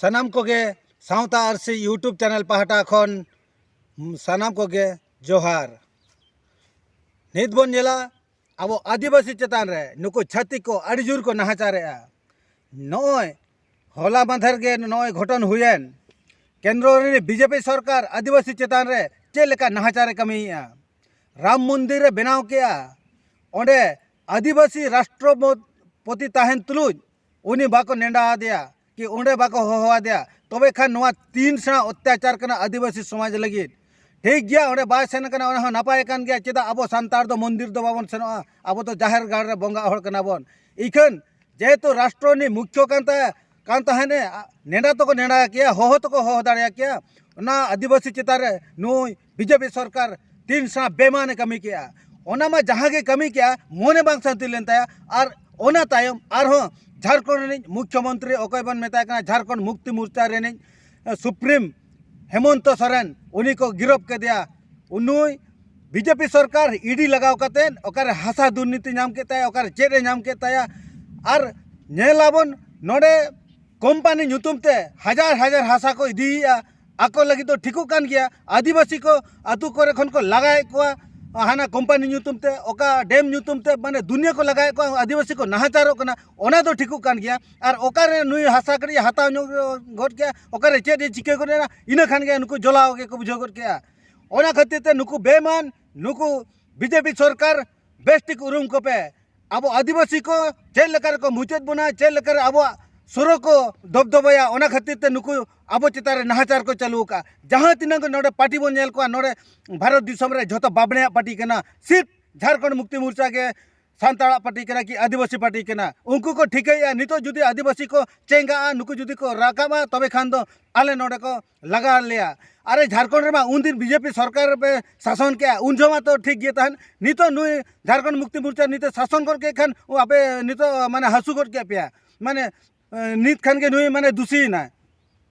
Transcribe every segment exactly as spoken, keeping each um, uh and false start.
ᱥᱟᱱᱟᱢ ᱠᱚᱜᱮ ᱥᱟᱶᱛᱟ ᱟᱹᱨᱥᱤ YouTube ᱪᱮᱱᱮᱞ ᱯᱟᱦᱴᱟ ᱠᱷᱚᱱ ᱥᱟᱱᱟᱢ ᱠᱚᱜᱮ ᱡᱚᱦᱟᱨ᱾ ᱱᱤᱛ ᱵᱚᱱ ᱧᱮᱞᱟ, ᱟᱵᱚ ᱟᱹᱫᱤᱵᱟᱹᱥᱤ ᱪᱮᱛᱟᱱ ᱨᱮ ᱱᱩᱠᱩ ᱪᱷᱟᱹᱛᱤᱠ ᱠᱚ ᱟᱹᱰᱤ ᱡᱳᱨ ᱠᱚ ᱱᱟᱦᱟᱪᱟᱨᱮᱜᱼᱟ᱾ ᱱᱚᱜᱼᱚᱭ ᱦᱚᱞᱟ ᱢᱟᱫᱷᱮᱨ ᱜᱮ ᱱᱚᱜᱼᱚᱭ ᱜᱷᱚᱴᱚᱱ ᱦᱩᱭᱮᱱ, ᱠᱮᱱᱫᱨᱚ ᱨᱤᱱᱤᱡ BJP ᱥᱚᱨᱠᱟᱨ ᱟᱹᱫᱤᱵᱟᱹᱥᱤ ᱪᱮᱛᱟᱱ ᱨᱮ ᱪᱮᱫ ᱞᱮᱠᱟ ᱱᱟᱦᱟᱪᱟᱨᱮ ᱠᱟᱹᱢᱤᱭᱮᱜᱼᱟ᱾ ᱨᱟᱢ ᱢᱚᱱᱫᱤᱨ ᱮ ᱵᱮᱱᱟᱣ ᱠᱮᱜᱼᱟ, ᱚᱸᱰᱮ ᱟᱹᱫᱤᱵᱟᱹᱥᱤ ᱨᱟᱥᱴᱨᱚᱯᱚᱛᱤ ᱛᱟᱦᱮᱱ ᱛᱩᱞᱩᱡ ᱩᱱᱤ ᱵᱟᱠᱚ ᱱᱮᱰᱟ ᱟᱫᱮᱭᱟ, ᱠᱤ ᱚᱸᱰᱮ ᱵᱟᱠᱚ ᱦᱚᱦᱚ ᱟᱫᱮᱭᱟ᱾ ᱛᱚᱵᱮ ᱠᱷᱟᱱ ᱱᱚᱣᱟ ᱛᱤᱱ ᱥᱮᱬᱟ ᱚᱛᱛᱟᱪᱟᱨ ᱠᱟᱱᱟ ᱟᱹᱫᱤᱵᱟᱹᱥᱤ ᱥᱚᱢᱟᱡᱽ ᱞᱟᱹᱜᱤᱫ᱾ ᱴᱷᱤᱠ ᱜᱮᱭᱟ, ᱚᱸᱰᱮ ᱵᱟᱭ ᱥᱮᱱ ᱠᱟᱱᱟ, ᱚᱱᱟ ᱦᱚᱸ ᱱᱟᱯᱟᱭ ᱠᱟᱱ ᱜᱮᱭᱟ᱾ ᱪᱮᱫᱟᱜ ᱟᱵᱚ ᱥᱟᱱᱛᱟᱲ ᱫᱚ ᱢᱚᱱᱫᱤᱨ ᱫᱚ ᱵᱟᱵᱚᱱ ᱥᱮᱱᱚᱜᱼᱟ? ᱟᱵᱚ ᱫᱚ ᱡᱟᱦᱮᱨ ᱜᱟᱲ ᱨᱮ ᱵᱚᱸᱜᱟ ᱦᱚᱲ ᱠᱟᱱᱟ ᱵᱚᱱ᱾ ᱤᱠᱷᱟᱹᱱ ᱡᱮᱦᱮᱛᱩ ᱨᱟᱥᱴᱨᱚ ᱨᱤᱱᱤᱡ ᱢᱩᱠᱷᱭᱚ ᱠᱟᱱ ᱛᱟᱭᱟ, ᱠᱟᱱ ᱛᱟᱦᱮᱱᱮ, ᱟ, ᱱᱮᱰᱟ ᱛᱚᱠᱚ ᱱᱮᱰᱟ ᱠᱮᱭᱟ, ᱦᱚᱦᱚ ᱛᱚᱠᱚ ᱦᱚᱦᱚ ᱫᱟᱲᱮᱭᱟ ᱠᱮᱭᱟ᱾ ᱚᱱᱟ ᱟᱹᱫᱤᱵᱟᱹᱥᱤ ᱪᱮᱛᱟᱱ ᱨᱮ ᱱᱩᱭ BJP ᱥᱚᱨᱠᱟᱨ ᱛᱤᱱ ᱥᱮᱬᱟ ᱵᱮᱢᱟᱱᱮ ᱠᱟᱹᱢᱤ ᱠᱮᱜᱼᱟ᱾ ᱚᱱᱟ ᱢᱟ ᱡᱟᱦᱟᱸ ᱜᱮ ᱠᱟᱹᱢᱤ ᱠᱮᱜᱼᱟ, ᱢᱚᱱᱮ ᱵᱟᱝ ᱥᱟᱱᱛᱤ ᱞᱮᱱ ᱛᱟᱭᱟ᱾ ᱟᱨ ᱚᱱᱟ ᱛᱟᱭᱚᱢ ᱟᱨᱦᱚᱸ ᱡᱷᱟᱲᱠᱷᱚᱸᱰ ᱨᱤᱱᱤᱡ ᱢᱩᱠᱷᱭᱚᱢᱚᱱᱛᱨᱤ, ᱚᱠᱚᱭ ᱵᱚᱱ ᱢᱮᱛᱟᱭ ᱠᱟᱱᱟ, ᱡᱷᱟᱲᱠᱷᱚᱸᱰ ᱢᱩᱠᱛᱤ ᱢᱳᱨᱪᱟ ᱨᱤᱱᱤᱡ, ᱮ, ᱥᱩᱯᱨᱤᱢ ᱦᱮᱢᱚᱱᱛᱚ ᱥᱚᱨᱮᱱ, ᱩᱱᱤ ᱠᱚ ᱜᱤᱨᱚᱯ ᱠᱮᱫᱮᱭᱟ᱾ ᱱᱩᱭ BJP ᱥᱚᱨᱠᱟᱨ ED ᱞᱟᱜᱟᱣ ᱠᱟᱛᱮᱫ ᱚᱠᱟᱨᱮ ᱦᱟᱥᱟ ᱫᱩᱨᱱᱤᱛᱤ ᱧᱟᱢ ᱠᱮᱫ ᱛᱟᱭᱟ, ᱚᱠᱟᱨᱮ ᱪᱮᱫ ᱮ ᱧᱟᱢ ᱠᱮᱫ ᱛᱟᱭᱟ᱾ ᱟᱨ ᱧᱮᱞᱟᱵᱚᱱ ᱱᱚᱰᱮ ᱠᱳᱢᱯᱟᱱᱤ ᱧᱩᱛᱩᱢ ᱛᱮ ᱦᱟᱡᱟᱨ ᱦᱟᱡᱟᱨ ᱦᱟᱥᱟ ᱠᱚ ᱤᱫᱤᱭᱮᱫᱼᱟ᱾ ᱟᱠᱚ ᱞᱟᱹᱜᱤᱫ ᱫᱚ ᱴᱷᱤᱠᱚᱜ ᱠᱟᱱ ᱜᱮᱭᱟ, ᱟᱹᱫᱤᱵᱟᱹᱥᱤ ᱠᱚ ᱟᱹᱛᱩ ᱠᱚᱨᱮ ᱠᱷᱚᱱ ᱠᱚ ᱞᱟᱜᱟᱭᱮᱫ ᱠᱚᱣᱟ, ᱦᱟᱱᱟ ᱠᱳᱢᱯᱟᱱᱤ ᱧᱩᱛᱩᱢ ᱛᱮ, ᱚᱠᱟ ᱰᱮᱢ ᱧᱩᱛᱩᱢ ᱛᱮ, ᱢᱟᱱᱮ ᱫᱩᱱᱤᱭᱟᱹ ᱠᱚ ᱞᱟᱜᱟᱭᱮᱫ ᱠᱚᱣᱟ, ᱟᱹᱫᱤᱵᱟᱹᱥᱤ ᱠᱚ ᱱᱟᱦᱟᱪᱟᱨᱚᱜ ᱠᱟᱱᱟ, ᱚᱱᱟ ᱫᱚ ᱴᱷᱤᱠᱚᱜ ᱠᱟᱱ ᱜᱮᱭᱟ᱾ ᱟᱨ ᱚᱠᱟᱨᱮ ᱱᱩᱭ ᱦᱟᱥᱟ ᱠᱟᱹᱴᱤᱡ ᱦᱟᱛᱟᱣ ᱧᱚᱜ ᱜᱚᱫ ᱠᱮᱜᱼᱟ, ᱚᱠᱟᱨᱮ ᱪᱮᱫ ᱮ ᱪᱤᱠᱟᱹ ᱜᱚᱫ ᱮᱱᱟ, ᱤᱱᱟᱹ ᱠᱷᱟᱱ ᱜᱮ ᱱᱩᱠᱩ ᱡᱚᱞᱟᱣ ᱜᱮᱠᱚ ᱵᱩᱡᱷᱟᱹᱣ ᱜᱚᱫ ᱠᱮᱜᱼᱟ᱾ ᱚᱱᱟ ᱠᱷᱟᱹᱛᱤᱨ ᱛᱮ ᱱᱩᱠᱩ ᱵᱮᱢᱟᱱ, ᱱᱩᱠᱩ BJP ᱥᱚᱨᱠᱟᱨ ᱵᱮᱥ ᱴᱷᱤᱠ ᱩᱨᱩᱢ ᱠᱚᱯᱮ᱾ ᱟᱵᱚ ᱟᱹᱫᱤᱵᱟᱹᱥᱤ ᱠᱚ ᱪᱮᱫ ᱞᱮᱠᱟ ᱨᱮᱠᱚ ᱢᱩᱪᱟᱹᱫ ᱵᱚᱱᱟ, ᱪᱮᱫ ᱞᱮᱠᱟ ᱨᱮ ᱟᱵᱚᱣᱟᱜ ᱥᱩᱨᱚ ᱠᱚ ᱫᱚᱵᱫᱚᱵᱟᱭᱟ, ᱚᱱᱟ ᱠᱷᱟᱹᱛᱤᱨ ᱛᱮ ᱱᱩᱠᱩ ᱟᱵᱚ ᱪᱮᱛᱟᱱ ᱨᱮ ᱱᱟᱦᱟᱪᱟᱨ ᱠᱚ ᱪᱟᱹᱞᱩ ᱟᱠᱟᱫᱼᱟ᱾ ᱡᱟᱦᱟᱸ ᱛᱤᱱᱟᱹᱜ ᱜᱮ ᱱᱚᱰᱮ ᱯᱟᱨᱴᱤ ᱵᱚᱱ ᱧᱮᱞ ᱠᱚᱣᱟ, ᱱᱚᱰᱮ ᱵᱷᱟᱨᱚᱛ ᱫᱤᱥᱚᱢ ᱨᱮ ᱡᱷᱚᱛᱚ ᱵᱟᱵᱽᱲᱮᱭᱟᱜ ᱯᱟᱨᱴᱤ ᱠᱟᱱᱟ, ᱥᱤᱨᱯ ᱡᱷᱟᱲᱠᱷᱚᱸᱰ ᱢᱩᱠᱛᱤ ᱢᱳᱨᱪᱟ ᱜᱮ ᱥᱟᱱᱛᱟᱲᱟᱜ ᱯᱟᱨᱴᱤ ᱠᱟᱱᱟ ᱠᱤ ᱟᱹᱫᱤᱵᱟᱹᱥᱤ ᱯᱟᱨᱴᱤ ᱠᱟᱱᱟ? ᱩᱱᱠᱩ ᱠᱚ ᱴᱷᱤᱠᱟᱹᱭᱮᱫᱼᱟ, ᱱᱤᱛᱚᱜ ᱡᱩᱫᱤ ᱟᱹᱫᱤᱵᱟᱹᱥᱤ ᱠᱚ ᱪᱮᱸᱜᱟᱜᱼᱟ, ᱱᱩᱠᱩ ᱡᱩᱫᱤ ᱠᱚ ᱨᱟᱠᱟᱵᱼᱟ, ᱛᱚᱵᱮ ᱠᱷᱟᱱ ᱫᱚ ᱟᱞᱮ ᱱᱚᱰᱮ ᱠᱚ ᱞᱟᱜᱟ ᱞᱮᱭᱟ᱾ ᱟᱨᱮ, ᱡᱷᱟᱲᱠᱷᱚᱸᱰ ᱨᱮᱢᱟ ᱩᱱᱫᱤᱱ BJP ᱥᱚᱨᱠᱟᱨ ᱯᱮ ᱥᱟᱥᱚᱱ ᱠᱮᱜᱼᱟ, ᱩᱱ ᱡᱚᱦᱚᱜ ᱢᱟ ᱛᱚ ᱴᱷᱤᱠ ᱜᱮ ᱛᱟᱦᱮᱱ᱾ ᱱᱤᱛᱚᱜ ᱱᱩᱭ ᱡᱷᱟᱲᱠᱷᱚᱸᱰ ᱢᱩᱠᱛᱤ ᱢᱳᱨᱪᱟ ᱱᱤᱛᱚᱜ ᱥᱟᱥᱚᱱ ᱜᱚᱫ ᱠᱮᱫ ᱠᱷᱟᱱ ᱟᱯᱮ ᱱᱤᱛᱚᱜ ᱢᱟᱱᱮ ᱦᱟᱹᱥᱩ ᱜᱚᱫ ᱠᱮᱫ ᱯᱮᱭᱟ, ᱢᱟᱱᱮ, ᱮ, ᱱᱤᱛ ᱠᱷᱟᱱ ᱜᱮ ᱱᱩᱭ ᱢᱟᱱᱮ ᱫᱩᱥᱤᱭᱮᱱᱟᱭ᱾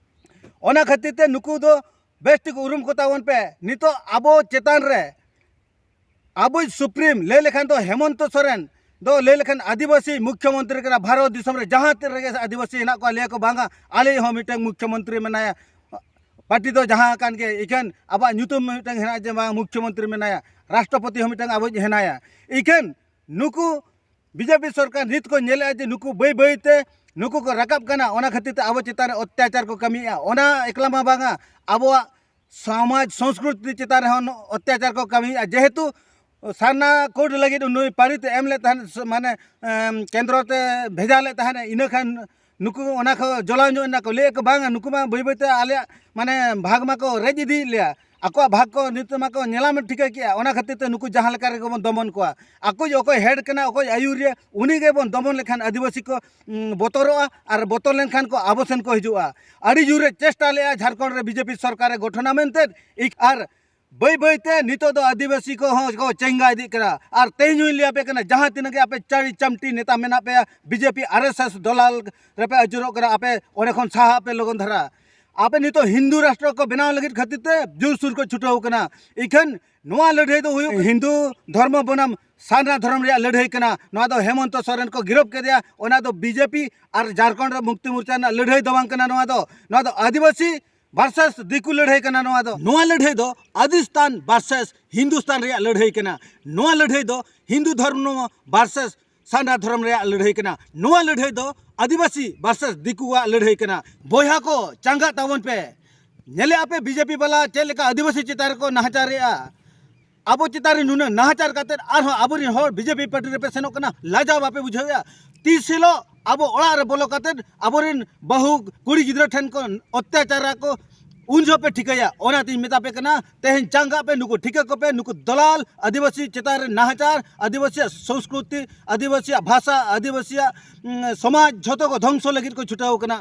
ᱚᱱᱟ ᱠᱷᱟᱹᱛᱤᱨ ᱛᱮ ᱱᱩᱠᱩ ᱫᱚ ᱵᱮᱥ ᱴᱷᱤᱠ ᱩᱨᱩᱢ ᱠᱚ ᱛᱟᱵᱚᱱ ᱯᱮ᱾ ᱱᱤᱛᱚᱜ ᱟᱵᱚ ᱪᱮᱛᱟᱱ ᱨᱮ ᱟᱵᱚᱭᱤᱡ ᱥᱩᱯᱨᱤᱢ ᱞᱟᱹᱭ ᱞᱮᱠᱷᱟᱱ ᱫᱚ ᱦᱮᱢᱚᱱᱛᱚ ᱥᱚᱨᱮᱱ, ᱫᱚ ᱞᱟᱹᱭ ᱞᱮᱠᱷᱟᱱ ᱟᱹᱫᱤᱵᱟᱹᱥᱤ ᱢᱩᱠᱷᱭᱚᱢᱚᱱᱛᱨᱤ ᱠᱟᱱᱟ᱾ ᱵᱷᱟᱨᱚᱛ ᱫᱤᱥᱚᱢ ᱨᱮ ᱡᱟᱦᱟᱸ ᱛᱤᱱ ᱨᱮᱜᱮ ᱟᱹᱫᱤᱵᱟᱹᱥᱤ ᱦᱮᱱᱟᱜ ᱠᱚᱣᱟ, ᱞᱟᱹᱭᱟ ᱠᱚ, "ᱵᱟᱝᱟ, ᱟᱞᱮᱭᱤᱡ ᱦᱚᱸ ᱢᱤᱫᱴᱟᱝ ᱢᱩᱠᱷᱭᱚᱢᱚᱱᱛᱨᱤ ᱢᱮᱱᱟᱭᱟ, ᱯᱟᱨᱴᱤ ᱫᱚ ᱡᱟᱦᱟᱸ ᱠᱟᱱ ᱜᱮ, ᱤᱠᱷᱟᱹᱱ ᱟᱵᱚᱣᱟᱜ ᱧᱩᱛᱩᱢ ᱢᱤᱫᱴᱟᱝ ᱦᱮᱱᱟᱜᱼᱟ ᱡᱮ ᱵᱟᱝ ᱢᱩᱠᱷᱭᱚᱢᱚᱱᱛᱨᱤ ᱢᱮᱱᱟᱭᱟ, ᱨᱟᱥᱴᱨᱚᱯᱚᱛᱤ ᱦᱚᱸ ᱢᱤᱫᱴᱟᱝ ᱟᱵᱚᱭᱤᱡ ᱦᱮᱱᱟᱭᱟ᱾" ᱤᱠᱷᱟᱹᱱ ᱱᱩᱠᱩ ᱵᱤᱡᱮᱯᱤ ᱥᱚᱨᱠᱟᱨ ᱱᱤᱛ ᱠᱚ ᱧᱮᱞᱮᱫᱼᱟ ᱡᱮ ᱱᱩᱠᱩ ᱵᱟᱹᱭ ᱵᱟᱹᱭ ᱛᱮ ᱱᱩᱠᱩ ᱠᱚ ᱨᱟᱠᱟᱵ ᱠᱟᱱᱟ, ᱚᱱᱟ ᱠᱷᱟᱹᱛᱤᱨ ᱛᱮ ᱟᱵᱚ ᱪᱮᱛᱟᱱ ᱨᱮ ᱚᱛᱛᱟᱪᱟᱨ ᱠᱚ ᱠᱟᱹᱢᱤᱭᱮᱫᱼᱟ᱾ ᱚᱱᱟ ᱮᱠᱞᱟ ᱢᱟ ᱵᱟᱝᱟ, ᱟᱵᱚᱣᱟᱜ ᱥᱚᱢᱟᱡᱽ ᱥᱚᱝᱥᱠᱨᱤᱛᱤ ᱪᱮᱛᱟᱱ ᱨᱮᱦᱚᱸ ᱱᱚ-, ᱚᱛᱛᱟᱪᱟᱨ ᱠᱚ ᱠᱟᱹᱢᱤᱭᱮᱫᱼᱟ᱾ ᱡᱮᱦᱮᱛᱩ ᱥᱟᱨᱱᱟ ᱠᱳᱰ ᱞᱟᱹᱜᱤᱫ ᱱᱩᱭ ᱯᱟᱹᱨᱤᱛ ᱮᱢ ᱞᱮᱫ ᱛᱟᱦᱮᱸᱫ, ᱥ-, ᱢᱟᱱᱮ, ᱮᱢ, ᱠᱮᱱᱫᱨᱚ ᱛᱮ ᱵᱷᱮᱡᱟ ᱞᱮᱫ ᱛᱟᱦᱮᱸᱫ, ᱤᱱᱟᱹ ᱠᱷᱟᱱ ᱱᱩᱠᱩ ᱚᱱᱟ ᱠᱚ ᱡᱚᱞᱟᱣ ᱧᱚᱜ ᱮᱱᱟ ᱠᱚ, ᱞᱟᱹᱭᱮᱫ ᱠᱚ, "ᱵᱟᱝᱟ, ᱱᱩᱠᱩ ᱢᱟ ᱵᱟᱹᱭ ᱵᱟᱹᱭ ᱛᱮ ᱟᱞᱮᱭᱟᱜ, ᱢᱟᱱᱮ, ᱵᱷᱟᱜᱽ ᱢᱟᱠᱚ ᱨᱮᱡ ᱤᱫᱤᱭᱮᱫ ᱞᱮᱭᱟ, ᱟᱠᱚᱣᱟᱜ ᱵᱷᱟᱜᱽ ᱠᱚ ᱱᱤᱛᱚᱜ ᱢᱟᱠᱚ ᱧᱮᱞᱟᱢ ᱴᱷᱤᱠᱟᱹ ᱠᱮᱜᱼᱟ, ᱚᱱᱟ ᱠᱷᱟᱹᱛᱤᱨ ᱛᱮ ᱱᱩᱠᱩ ᱡᱟᱦᱟᱸ ᱞᱮᱠᱟ ᱨᱮᱜᱮ ᱵᱚᱱ ᱫᱚᱢᱚᱱ ᱠᱚᱣᱟ, ᱟᱠᱚᱭᱤᱡ ᱚᱠᱚᱭ ᱦᱮᱰ ᱠᱟᱱᱟ, ᱚᱠᱚᱭ ᱟᱹᱭᱩᱨᱤᱭᱟᱹ, ᱩᱱᱤ ᱜᱮᱵᱚᱱ ᱫᱚᱢᱚᱱ ᱞᱮᱠᱷᱟᱱ ᱟᱹᱫᱤᱵᱟᱹᱥᱤ ᱠᱚ, ᱩᱸ, ᱵᱚᱛᱚᱨᱚᱜᱼᱟ, ᱟᱨ ᱵᱚᱛᱚᱨ ᱞᱮᱱᱠᱷᱟᱱ ᱠᱚ ᱟᱵᱚ ᱥᱮᱱ ᱠᱚ ᱦᱤᱡᱩᱜᱼᱟ᱾" ᱟᱹᱰᱤ ᱡᱳᱨᱮ ᱪᱮᱥᱴᱟ ᱞᱮᱜᱼᱟ ᱡᱷᱟᱲᱠᱷᱚᱸᱰ ᱨᱮ ᱵᱤᱡᱮᱯᱤ ᱥᱚᱨᱠᱟᱨᱮ ᱜᱚᱴᱷᱚᱱᱟ ᱢᱮᱱᱛᱮ, ᱤᱠ-, ᱟᱨ ᱵᱟᱹᱭ ᱵᱟᱹᱭ ᱛᱮ ᱱᱤᱛᱚᱜ ᱫᱚ ᱟᱹᱫᱤᱵᱟᱹᱥᱤ ᱠᱚᱦᱚᱸ ᱠᱚ ᱪᱮᱸᱜᱟ ᱤᱫᱤᱜ ᱠᱟᱱᱟ᱾ ᱟᱨ ᱛᱮᱦᱮᱧ ᱦᱚᱸᱧ ᱞᱟᱹᱭ ᱟᱯᱮ ᱠᱟᱱᱟ, ᱡᱟᱦᱟᱸ ᱛᱤᱱᱟᱹᱜ ᱜᱮ ᱟᱯᱮ ᱪᱟᱹᱲᱤ ᱪᱟᱢᱴᱤ ᱱᱮᱛᱟ ᱢᱮᱱᱟᱜ ᱯᱮᱭᱟ, ᱵᱤᱡᱮᱯᱤ ᱟᱨ ᱮᱥ ᱮᱥ ᱫᱚᱞᱟᱞ ᱨᱮᱯᱮ ᱟᱹᱪᱩᱨᱚᱜ ᱠᱟᱱᱟ, ᱟᱯᱮ ᱚᱸᱰᱮ ᱠᱷᱚᱱ ᱥᱟᱦᱟᱜ ᱯᱮ ᱞᱚᱜᱚᱱ ᱫᱷᱟᱨᱟ᱾ ᱟᱯᱮ ᱱᱤᱛᱚᱜ ᱦᱤᱱᱫᱩ ᱨᱟᱥᱴᱨᱚ ᱠᱚ ᱵᱮᱱᱟᱣ ᱞᱟᱹᱜᱤᱫ ᱠᱷᱟᱹᱛᱤᱨ ᱛᱮ ᱡᱳᱨᱥᱳᱨ ᱠᱚ ᱪᱷᱩᱴᱟᱹᱣ ᱠᱟᱱᱟ᱾ ᱤᱠᱷᱟᱹᱱ ᱱᱚᱣᱟ ᱞᱟᱹᱲᱦᱟᱹᱭ ᱫᱚ ᱦᱩᱭᱩᱜ ᱦᱤᱱᱫᱩ ᱫᱷᱚᱨᱢᱚ ᱵᱚᱱᱟᱢ ᱥᱟᱨᱱᱟ ᱫᱷᱚᱨᱚᱢ ᱨᱮᱭᱟᱜ ᱞᱟᱹᱲᱦᱟᱹᱭ ᱠᱟᱱᱟ᱾ ᱱᱚᱣᱟ ᱫᱚ ᱦᱮᱢᱚᱱᱛᱚ ᱥᱚᱨᱮᱱ ᱠᱚ ᱜᱤᱨᱚᱯ ᱠᱮᱫᱮᱭᱟ, ᱚᱱᱟ ᱫᱚ ᱵᱤᱡᱮᱯᱤ ᱟᱨ ᱡᱷᱟᱲᱠᱷᱚᱸᱰ ᱨᱮ ᱢᱩᱠᱛᱤ ᱢᱳᱨᱪᱟ ᱨᱮᱱᱟᱜ ᱞᱟᱹᱲᱦᱟᱹᱭ ᱫᱚ ᱵᱟᱝ ᱠᱟᱱᱟ᱾ ᱱᱚᱣᱟ ᱫᱚ, ᱱᱚᱣᱟ ᱫᱚ ᱟᱹᱫᱤᱵᱟᱹᱥᱤ ᱵᱷᱟᱨᱥᱟᱥ ᱫᱤᱠᱩ ᱞᱟᱹᱲᱦᱟᱹᱭ ᱠᱟᱱᱟ᱾ ᱱᱚᱣᱟ ᱫᱚ, ᱱᱚᱣᱟ ᱞᱟᱹᱲᱦᱟᱹᱭ ᱫᱚ ᱟᱫᱤᱥᱛᱟᱱ ᱵᱷᱟᱨᱥᱟᱥ ᱦᱤᱱᱫᱩᱥᱛᱟᱱ ᱨᱮᱭᱟᱜ ᱞᱟᱹᱲᱦᱟᱹᱭ ᱠᱟᱱᱟ᱾ ᱱᱚᱣᱟ ᱞᱟᱹᱲᱦᱟᱹᱭ ᱫᱚ ᱦᱤᱱᱫᱩ ᱫᱷᱚᱨᱢᱚ ᱵᱷᱟᱨᱥᱟᱥ ᱥᱟᱨᱱᱟ ᱫᱷᱚᱨᱚᱢ ᱨᱮᱭᱟᱜ ᱞᱟᱹᱲᱦᱟᱹᱭ ᱠᱟᱱᱟ᱾ ᱱᱚᱣᱟ ᱞᱟᱹᱲᱦᱟᱹᱭ ᱫᱚ ᱟᱹᱫᱤᱵᱟᱹᱥᱤ ᱵᱷᱟᱨᱥᱟᱥ ᱫᱤᱠᱩᱣᱟᱜ ᱞᱟᱹᱲᱦᱟᱹᱭ ᱠᱟᱱᱟ᱾ ᱵᱚᱭᱦᱟ ᱠᱚ, ᱪᱟᱸᱜᱟᱜ ᱛᱟᱵᱚᱱ ᱯᱮ᱾ ᱧᱮᱞᱮᱜᱼᱟ ᱯᱮ ᱵᱤᱡᱮᱯᱤ ᱵᱟᱞᱟ ᱪᱮᱫ ᱞᱮᱠᱟ ᱟᱹᱫᱤᱵᱟᱹᱥᱤ ᱪᱮᱛᱟᱱ ᱨᱮᱠᱚ ᱱᱟᱦᱟᱪᱟᱨᱮᱜᱼᱟ᱾ ᱟᱵᱚ ᱪᱮᱛᱟᱱ ᱨᱮ ᱱᱩᱱᱟᱹᱜ ᱱᱟᱦᱟᱪᱟᱨ ᱠᱟᱛᱮᱫ ᱟᱨᱦᱚᱸ ᱟᱵᱚᱨᱮᱱ ᱦᱚᱲ ᱵᱤᱡᱮᱯᱤ ᱯᱟᱨᱴᱤ ᱨᱮᱯᱮ ᱥᱮᱱᱚᱜ ᱠᱟᱱᱟ, ᱞᱟᱡᱟᱣ ᱵᱟᱯᱮ ᱵᱩᱡᱷᱟᱹᱣᱮᱜᱼᱟ? ᱛᱤᱥ ᱦᱤᱞᱳᱜ ᱟᱵᱚ ᱚᱲᱟᱜ ᱨᱮ ᱵᱚᱞᱚ ᱠᱟᱛᱮᱫ ᱟᱵᱚᱨᱮᱱ ᱵᱟᱹᱦᱩ ᱠᱩᱲᱤ ᱜᱤᱫᱽᱨᱟᱹ ᱴᱷᱮᱱ ᱠᱚ ᱚᱛᱛᱟᱪᱟᱨᱟ ᱠᱚ, ᱩᱱ ᱡᱚᱦᱚᱜ ᱯᱮ ᱴᱷᱤᱠᱟᱹᱭᱟ᱾ ᱚᱱᱟᱛᱤᱧ ᱢᱮᱛᱟ ᱯᱮ ᱠᱟᱱᱟ, ᱛᱮᱦᱮᱧ ᱪᱟᱸᱜᱟᱜ ᱯᱮ, ᱱᱩᱠᱩ ᱴᱷᱤᱠᱟᱹ ᱠᱚᱯᱮ, ᱱᱩᱠᱩ ᱫᱟᱞᱟᱞ ᱟᱹᱫᱤᱵᱟᱹᱥᱤ ᱪᱮᱛᱟᱱ ᱨᱮ ᱱᱟᱦᱟᱪᱟᱨ, ᱟᱹᱫᱤᱵᱟᱹᱥᱤᱭᱟᱜ ᱥᱚᱝᱥᱠᱨᱤᱛᱤ, ᱟᱹᱫᱤᱵᱟᱹᱥᱤᱭᱟᱜ ᱵᱷᱟᱥᱟ, ᱟᱹᱫᱤᱵᱟᱹᱥᱤᱭᱟᱜ, ᱩᱸ, ᱥᱚᱢᱟᱡᱽ ᱡᱷᱚᱛᱚ ᱠᱚ ᱫᱷᱚᱝᱥᱚ ᱞᱟᱹᱜᱤᱫ ᱠᱚ ᱪᱷᱩᱴᱟᱹᱣ ᱠᱟᱱᱟ᱾